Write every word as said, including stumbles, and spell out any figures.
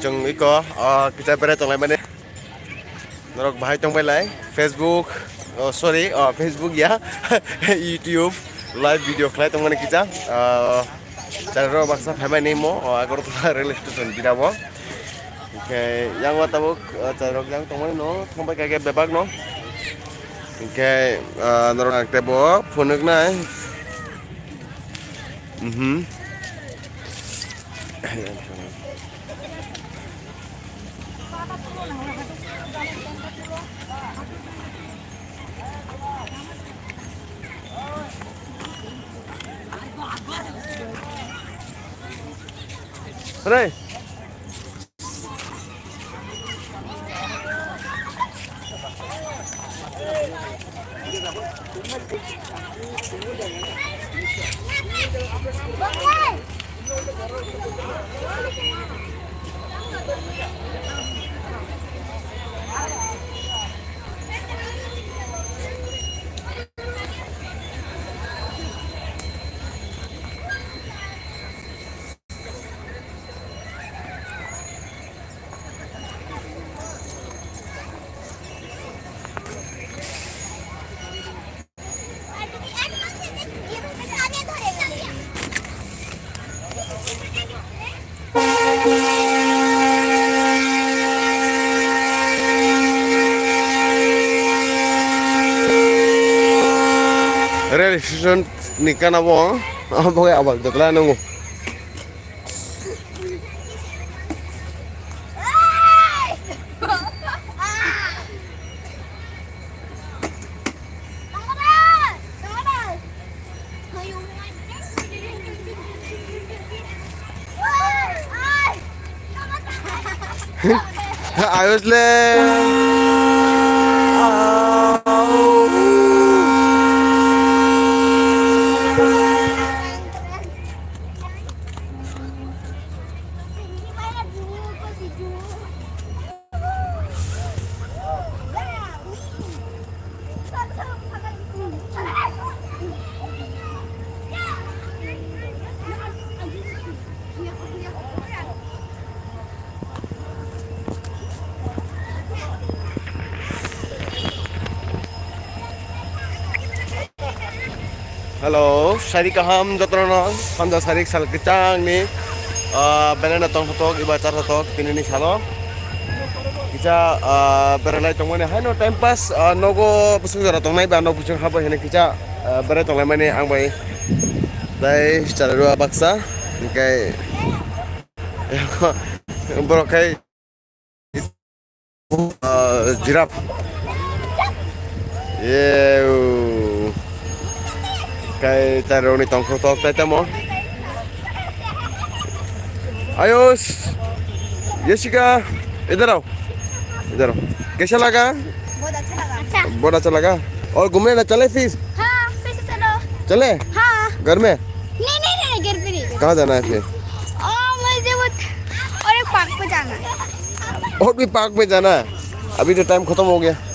Chwng iko, ah, kisa berai tonglaimani. Norok bahai tongbailai, Facebook, oh, sorry, oh, Facebook ya, YouTube live video khlai tongmani kisa. Ah, charero baksa phaimani mo, oh, Agartala rail station birabo. Hingke yang wa tabuk, ah, charerok yang tongmani no, thongbai kake bebak no. Hingke, ah, norok ang tebo phunuk nai. Mhm. Hooray! Rail station ni gana o, abo khe abal dwkla nungo. Ayos le. Hello, sari kaham jotono, hamja sari sal kwchangni, ah, belai no tongthotok, eba charthotok, tinini salo. Kisa, ah, beralai tongmani haino time pass, ah, nogo bwswk jora tongnai ba, nok bwswk habo hwnwi kisa, ah, berai tonglaimani ang bai. Tai chararua baksa, hingke borok khai Ah, giraffe. Ew. Kai taroni tongthok tok tai tamo. Ayos. Jessica, इधर आओ. इधर आओ. कैसा लगा? बहुत अच्छा लगा। अच्छा। बहुत अच्छा लगा। और घूमने ना चले फिर? हाँ, फिर से चलो। चले? हाँ। घर में? नहीं, नहीं, नहीं, घर पे नहीं। कहाँ जाना है फिर? ओ, मुझे वो और एक पार्क पे जाना है। और भी पार्क में जाना है? अभी तो टाइम खत्म हो गया।